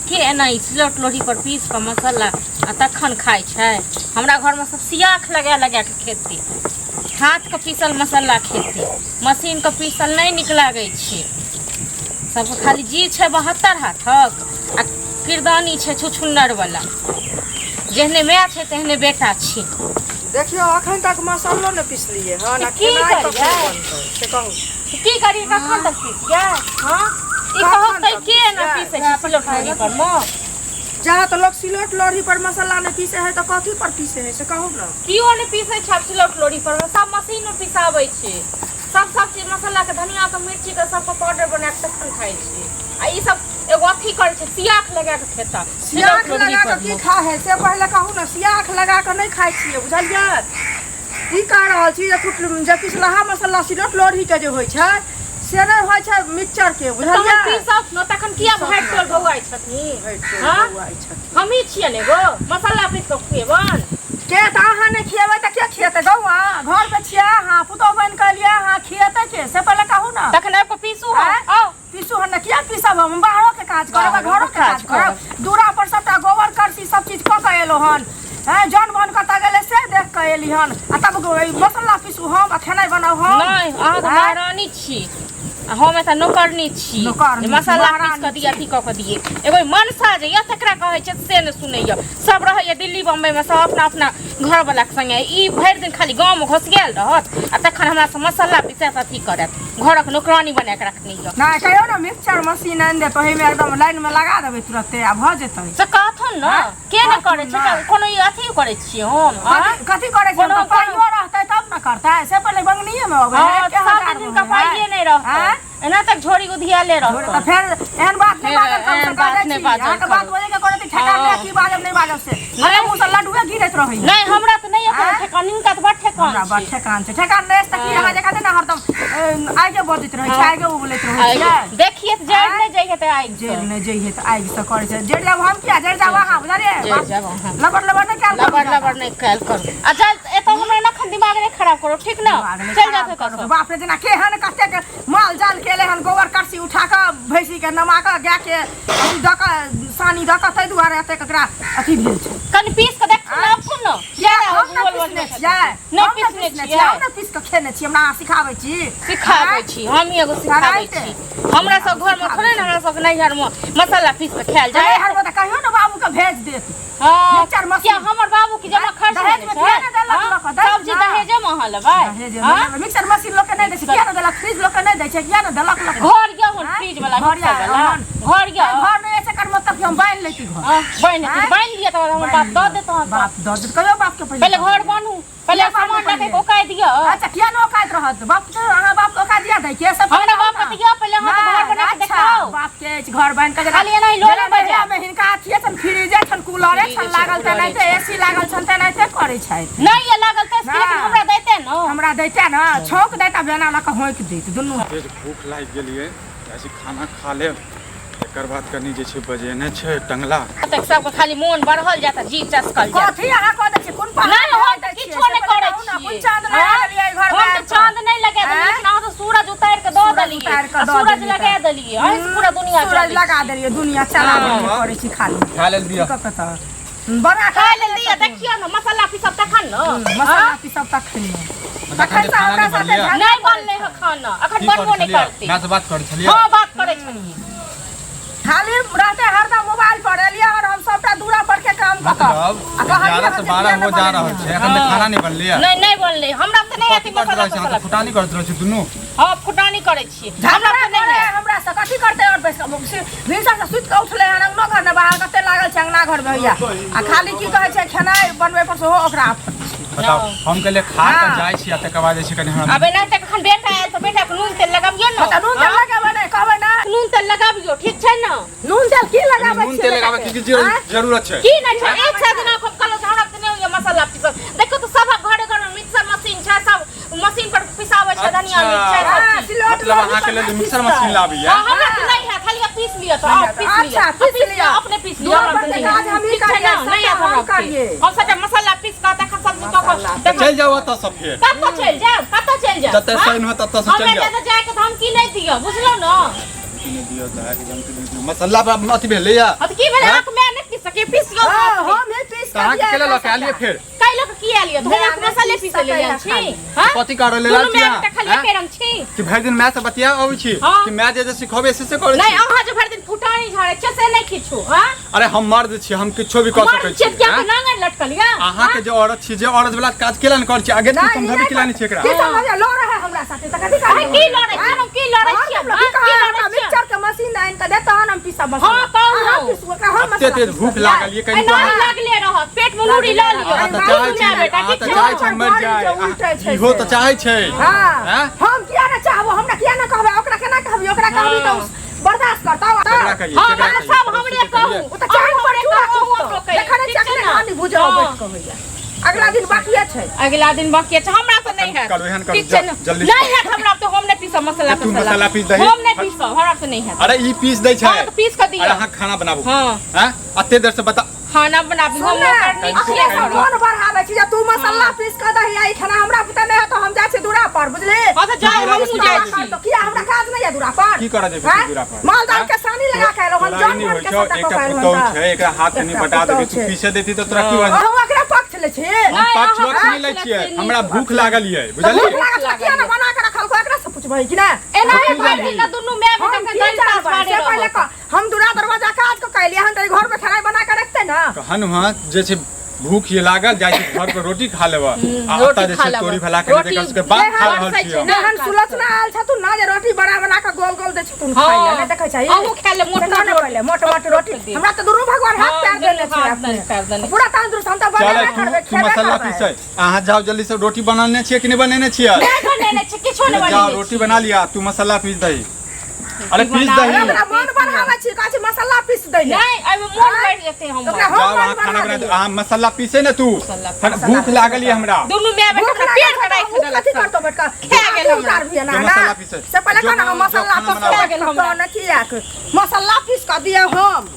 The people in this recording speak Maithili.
के एना ई सिलौट लोढ़ी पर पीस कऽ मसाला आ तखन खाइ छै? हमरा घरमे सब सियाख लगा लगा कऽ खेतै, हाथके पीसल मसाला खेतै, मशीनके पीसल नहि नीक लागै छै। सबके खाली जी छै 72 हाथक आ किरदानी छै छुछुन्नरवला। जेहने माय छै तेहने बेटा छै। देखियौ, अखन तक मसालो नहि पिसलियै हन आ की खेनाइ कखन करियै? बनतै से कहू। की करी, कखन तक पीसियै? हँ, ई कखन कहब तऽ तक के एना पीसियै? पीसै छै सिलौट लोढ़ी पर मे? जहाँ तऽ लोक सिलौट लोढ़ी पर मसाला नहि पीसे है तऽ कथी पर पीसे है, से कहू ने। केओ नहि पीसै छै आब सिलौट लोढ़ी पर मे, सब मशीन मे पिसाबै छै। सब सब चीज मसाला के, धनिया के, मिर्ची के, सबके पाउडर बना के तखन खाइ छै। आ ई सब एगो अथी करै छै, सियाख लगा के खेता सियाख सिलौट लोढ़ी लगा कऽ पर की मे। खा है से पहिले कहू ने। सियाख लगा कऽ नहि खाइ छियै, बुझलियै? ई कह रहल छी जे कुट जे पिसलाहा मसाला सिलौट लोढ़ी के जे होइ छै से नहि होइ छै मिक्सचर के, तहन बुझलियै? पीसत न तखन किया पीसत भरि न। टोल बौआइ छथिन? भरि टोल हँ? बौआइ छथिन। हमही छियनि एगो मसाला पीस कऽ खुएबनि। के तऽ अहाँ नहि खिएबै तऽ के खिएतै? गौआ घर पे छियै अहाँ, पुतोहु बनि कऽ एलियै अहाँ, खिएतै के से पहिले कहू ने। तखन आबि कऽ पीसू हम। आँय? आउ। पीसू हम ने। किया पीसब? हम बाहरो के काज करब आ बाहरो घरो के के काज काज करब। दूरा पर सबटा गोबर करसी सब चीज कऽ के एलहुँ हन। हैं, जन बन कतऽ गेलै से देख कऽ एली हन आ तब ई मसाला पीसू हम आ खेनाइ बनाउ हम? नहि, अहाँ तऽ आँय? महारानी छी आ हम एतऽ नौकरनी छी। नौकरनी जे मसाला पीस महारानी कऽ दिअ, अथी कऽ कऽ दियै। एगो ई मनसा जे यऽ तकरा कहै छै से नहि सुनैया। सब रहैया दिल्ली बम्बई मे, सब अपना अपना घरवला के संगे। ई भरि दिन खाली गाँव मे घोसियायल रहत आ तखन हमरा से मसाला पीसत, अथी करत। घरक नौकरानी बना कऽ रखने यऽ। नहि, कहियौ ने मिक्सचर मशीन आनि देत, ओहिमे एकदम लाइन मे लगा देबै तुरते आ भऽ जेतै। से कहथुन ने। आँय? के नहि करै छै? कहथुन ने। कोनो ई अथी करै छियै हम? आँय? कथी कथी करै छै? कोनो- पाइयो रहतै तब ने करतै। से पहिले बंगनीये मे अबै है, हँ, एके सब हजार दिन मे हिनका होइ है। पाइए नहि रहतै। आँय? एना तक झोरी उधियाले तऽ रहतै। फेर एहन बात नहि फेर बाजल करू से एहन कह बात दै नहि छी। बाजल अहाँके बात करू। बजै के करत ठेकान हँ। नहि, की बाजब नहि बाजब से अरे मुँह से लड्डुए गिरैत रहैया। नहि, हमरा तऽ नहि आँय? अपन ठेकान, हिनका तऽ बड़ ठेकान हमरा बड़ छै। ठेकान छै। ठेकान नहि अछि तऽ की? हँ। अहाँ जकाँ नहि ने हरदम आगे बजैत रहै छै, आगे उबलैत रहै छियै। देखिए तऽ जरि आँय? नहि जइहे तऽ आगि जरि नहि जइहे तऽ आगि से करै छै। जरि जाब हम किया? जरि जाब अहाँ, बुझलियै? जरि जाब अहाँ। लबर लबर नहि कयल करू लबर ज्यादा। लबर नहि कयल करू। आ चल, एतऽ हमरा एखन दिमाग नहि खराब करू, ठीक ने? दिमाग नहि चलि खराब जात करू। एतऽ। बाप रे, जेना केहन कतेक माल जाल के एलै हन, गोबर करसी उठा कऽ भैंसी के नमा कऽ, गाय के अथी दऽ कऽ, सानी दऽ कऽ, ताहि दुआरे एतेक एकरा अथी भेल छै। कनि पीस कऽ देखथुन ने, आबथुन ने। किया ज्यादा हम ने बोल पीसने बोल छियै? नहि हम ने पीसने पीसने छियै? छियै? हम ने पीस कऽ खेने छियै? हमरा अहाँ सिखाबै छी? सिखाबै आँय? छी हम, एगो सिखाबै कराइते। छी। हमरा सब घरमे थोड़े ने, हमरा सबके नैहरमे मसाला पीस कऽ खायल जाइ जाइ हर तऽ कहियो ने बाबू के भेज देत हँ मिक्सचर मशीन। किया हमर बाबू के जमा खर्च दहेज नहि मे छै? किया ने देलक हँ? लोक? दैत सब चीज ना। दहेजे मे अहाँ लेबै? दहेज हँ? मे मिक्सचर मशीन लोक के नहि दै छै, किया ने देलक? फ्रिज लोक के नहि दै छै, किया ने देलक लोक? घर गया हन आँय? फ्रिज वाला, घर मिक्सर या वाला हन। घर गया। घर नहि ऐसे कर मतलब कि हम बान्हि लेती घर। हँ, बान्हि आँय? बान्हि लिअ तऽ हमर बाप दऽ देत अहाँके। बाप दऽ देत? कहियो बाप के पहिले पहिले घर बान्हू, पहिले किया बान्हू सामान पहिले? रखै के ओकाय दिअ। अच्छा, किया ने औकात रहत बाप के? अहाँ बाप के औकात दिया दै के सब? हमरा बाप के दिअ पहिले, अहाँ घर बना के अच्छा, देखाउ। बाप के अछि घर बान्हि के खाली एनाही लोले जेना बजाय। नैहरा मे हिनका अथिये छनि, फ्रिजे छनि, कूलरे फ्रिजे छनि छनि, लागल, कूलरे तेनाहिते एसी लागल छनि, तेनाहिते करै छथि। नहि ये लागल तऽ लेकिन ना। हमरा दैते ने। हमरा दैते ने, छौंक दैत आ बेना लऽ कऽ होंकि दैत दुनू। तेज भूख लागि गेलियै, जाइ छी खाना खा लेब, एकर बाद कनि जे छै बजेने छै टंगला। तक सबके खाली मोन बढ़ल जायत आ जीभ चसकल जायत। कथी अहाँ कऽ दै छियै? कोन पहाड़ नहि, हम लगा तऽ दै छियै? किछो से नहि पहिले करै कहू ने, कोन छियै। चाँद लगा हँ? देलियै एहि घर हम मे तऽ आबि कऽ? चाँद नहि लगा देलियै, आँय? लेकिन अहाँ तऽ सूरज उतारि कऽ दऽ सूरज देलियै उतारि कऽ आ दऽ सूरज देलियै लगा तऽ। देलियै, अहीं से पूरा दुनिया सूरज चलै लगा छै। देलियै, दुनिया चला हँ। देलियै, करै छी खाली। खा लेल दिअ। की कऽ कऽ तऽ बना खाय लेल दिअ, देखियौ ने मसाला पीसब तखन ने। मसाला हँ? पीसब तखन ने। तखन तखन जे से खाना हमरा नहि साथे बनलियै? झगड़ा नहि करै बनलै हँ खाना, अखन की बनबो करै नहि छलियै? करतै। माय से बात करै छलियै? हँ, बात करै छलियै। खाली रहते हरदम मोबाइल पर। एलियै हन हम सबटा दूरा पर के काम कऽ कऽ मतलब आ कहलियै 11 हन से जे 12 किया हो नहि जा रहल बनेलियै छै, एखन तक हँ। खाना नहि बनलैया। नहि, नहि बनलै। हमरा तऽ नहि कथी हेतै करैत मसाला रहै छै अहाँ? तसाला। तऽ फुटानी करैत रहै छै दुनू। हँ, फुटानी करै छियै। हमरा झगड़ा तऽ नहि करे हैत। हमरा से कथी करतै और बैस कऽ? भिनसर से सुति कऽ उठलै हन, अंगनो घर ने बाहर कते लागल छै, अंगना घर मे होइया आ खाली की कहै छै, खेनाइ बनबै पर सेहो ओकरा आफत छै। बताउ, हम कहलियै खा कऽ हँ। जाइ छी आ तकर बाद जे छै कनि हमरा आब एना तक एखन बेटा आयल तऽ बेटाके नून तेल लगाबियौ ने। हँ तऽ नून तेल हँ? लगेबै नहि कहबै ने? नून तेल लगाबियौ, ठीक छै ने? नून तेल की लगाबै नून छियै तेल लगाबै बेटाके? की की आँय? जरूरत छै? की नहि छै? एक सए दिना हम कहलहुँ हमरा तऽ नहि होइया मसाला पीसल। देखियौ तऽ सभक घरे घरमे मिक्सर मशीन छै, सब मशीन पर पिसाबै छै धनिया मिरचाइ सब हँ, चीज। सिलौट मतलब लोढ़ी अहाँके पर लेल नहि मिक्सर पीसतै। मशीन लाबैया? हँ, हमरा तऽ नहि हैत, खाली पीस लिअ तऽ आउ, पीस लिअ। अच्छा, पीस लिअ। अपने पीस लिअ, दुआर हमरा पर तऽ के नहि काज हैत। हमही ठीक छै करियै, ने? नहि सबटा हैत हम हमरा। करियै। हम सबटा मसाला पीस कऽ तखन सब्जी कऽ कऽ तखन चलि जाउ एतऽ से फेर। कतऽ चलि जायब? कतऽ चलि जायब? जतऽ हँ? शनि होत ततऽ से हमरा चलि जाउ। जतऽ जायके धमकी नहि दिअ, बुझलहुँ ने? जमती नहि दिअ, दहाके जमती नहि दिअ। मसाला पर अथी भेलैया। हाँ तऽ की भेलै? हैं? आँख में नहि पीस सकै, पीस लियौ। हाँ, हम ही पीस तऽ अहाँके के केला लऽ के आलियै फेर? कै लऽ के की आलियै? धोआ के मसाले पीसै ले आयल छी? हाँ? कथी करऽ लेल आयल दुनू छी माय अहाँ? बेटा खाली हैं? एके रंग छी। कि भरि दिन माय से बतिया अबै छी? हाँ। कि माय जे जे सिखबै से से करै नहि छी? अहाँ जे भरि दिन फुटानी झाड़ै छियै से नहि किछु। हाँ? अरे हम मर्द छी, हम किछो भी कऽ मर्द सकै छियै छी। किया हैं? नांगर लटकल यऽ? अहाँके जे औरत छी, जे औरत वाला काज केला ने करै छी, आगे तू नहीं, समझबी नहीं, केला नहि छी एकरा। की समझ लो रहे हमरा साथे तऽ कथी अरे की लड़ै छियै हम? की लड़ै छियै हम? हाँ? की लड़ै छियै? मिक्सचर के मशीन आनि के दे तहन हम पीसब मसाला। हाँ, तहन अहाँ हम। पीसू ओकरा, हम एते मसाला तेज पीसब। भूख लागल ये कनि। ए, नहि लागले रहत पेट में, लूरी लऽ लिअ। अहाँ तऽ अरे चाहै छी, माय बेटा, अहाँ ठीक तऽ छै? चाहै छी हम मरि बड़ी जे उल्टै जाय। छै इहो से। तऽ चाहै छै। हाँ। हैं? हम किया ने चाहबो? हमरा किया ने कहबै? ओकरा केना कहबी? ओकरा कहबी तऽ हाँ। बर्दाश्त करतौ? केकरा कहियै? हाँ, केकरा हाँ, कहियै? सब हमरे पड़ोसी के कहू। कहियै? ओ तऽ चाहे अहूँ पर हमरे चूड़ा कहू, अहूँ कुटतौ। हमरो कहियै। देखै नहि ठीक छियै छै अखने ने? हानि भुजऽ हाँ। बैठ कऽ होइया। अगला दिन बाकिए छै। अगिला दिन बाकी छै, हमरा तऽ नहि हैत। करू, एहन करू, ठीक छै ने? जल्दी। नहि हैत हमरा तऽ, हम नहि पीसब मसाला। तू तसाला। मसाला पीस दही। हम नहि पीसब, हमरा से नहि हैत। अरे ई पीस दै छै। हाँ, तऽ पीस कऽ दिअ। अरे अहाँ खाना बनाबू। हाँ। हैं? अते देर से बता। खाना बनाबी हम सुन ने, नौकरनी अखने छियै। से करब। मोन बढ़ाबै छी जे तू मसाला पीस कऽ दही आ ई खाना हमरा बुते नहि हेतौ, हम जाइ छी दूरा पर, बुझली? हाँ तऽ जाउ, हमहूँ जाइ छी। तऽ किया हमरा काज नहि यऽ दूरा पर? की करऽ जेबही हैं? तू दूरा पर? माल जाल हैं? के सानी लगा के एलहुँ हम, तोरा जन ई नहि बन होइ के छौ, सबटा एकटा कऽ के एलहुँ पुतहु हन छै, एकरा हाथ कनि एकटा बटा देबही, पुतहु तू छै। पीसे देती तऽ तोरा की भऽ अहूँ एकरा पक्ष लै छी? हम नहि, पक्ष अहाँ वक्ष नहि लै पक्ष छियै, लै छियै, हमरा नीक। भूख लागल ये, तऽ बुझलियै? भूख लागल तऽ किया ने बना के रखल एकरा से पुछबै कि नहि? एनाहे की भरि जानी? दिन ने दुनू माय बेटा हम के की दही तास जानबै मारे से पहिले रहत। कह। हम दूरा दरवाजा काज कऽ के एलियै हन तऽ ई घरमे खेनाइ बना के रखतै ने। कहन वहाँ जे छै भूख ये लागल, जाइ छी घर पर रोटी खा लेबऽ आ रोटी ओतऽ जे खा छै लेबऽ। तोरी भला के रोटी एकर सबके बात खा रहल बरसै छियै छै हम। ने। एहन सुलोचना आयल छथुन ने जे रोटी बना बना के गोल गोल दै छथुन खाइ लए, नहि देखै छही? अहूँ खाय ले मोट से मोट ने पहिले मोट मोट रोटी। हमरा तऽ दुनू भगवान हाथ हाँ, पैर देने दुनू छै हाथ अपने। पैर देने। पूरा तंदुरुस्त हम तऽ चल बनेबे तू करबै, तू खेबे मसाला करबै। पीसै, अहाँ जाओ जल्दी से। रोटी बनेने छियै कि नहि बनेने छियै? नहि बनेने छै, किछो नहि जाओ बनेने रोटी बना लिया, तू मसाला पीस दही। अरे पीस बना दही। लिअ। ओकरा मन बढ़ाबै छी, कहै छी मसाला पीस दै लए। नहि, एहिमे मोन बढ़ि जेतै हमर। ओकरा हम जाओ मन अहाँ खाना बढ़ा बना, दियै। अहाँ मसाला पीसे ने तू। मसाला भूख लागल ये हमरा। दुनू माय बेटा भूख हमरा लागल पेट छै के तऽ राखि हमहूँ देलक कथी सब। करतौ बैठ कऽ? खा गेल हमरा। उतारबियै ना, जो ना? मसाला पीसै। से पहिले जो कहना हम जो मसाला खाना पीस बनाबै। कऽ दियै, किएक मसाला पीस कऽ दियै हम?